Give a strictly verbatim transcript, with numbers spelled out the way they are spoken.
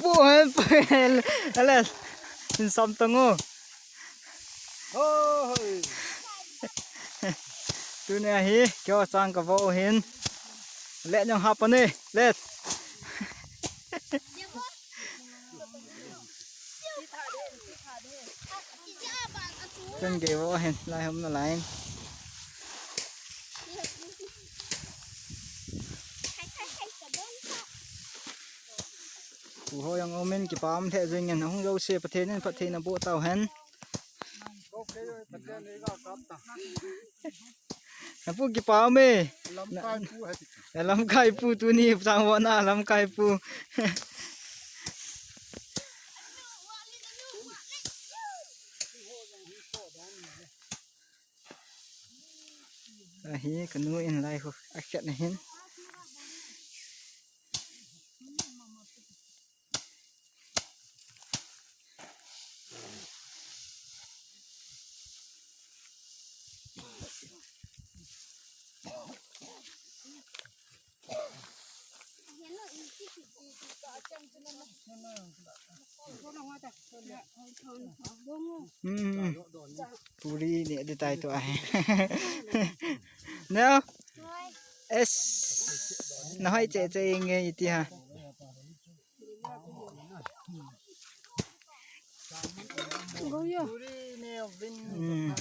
Pu, pu, ale, in sam tang u. Hoi. Tuni ahi, keiho chang kavo hin. Let jong hap ani, let. Chun keiho hin, lai hom na lai. Pu ho jong umin, kipa um lheh jengin, ahung jouse Pathen in phatthei naboh tauhen. Napu kipa ume. Lamkai pu hati. Lamkai pu tuni chang vona lamkai pu. Ahi, kanu in lai hu akhet na hin. Hmm. Puri ne di tai to ai. No. Es. Na hoi che che inge iti ha. Puri ne vin. Hmm.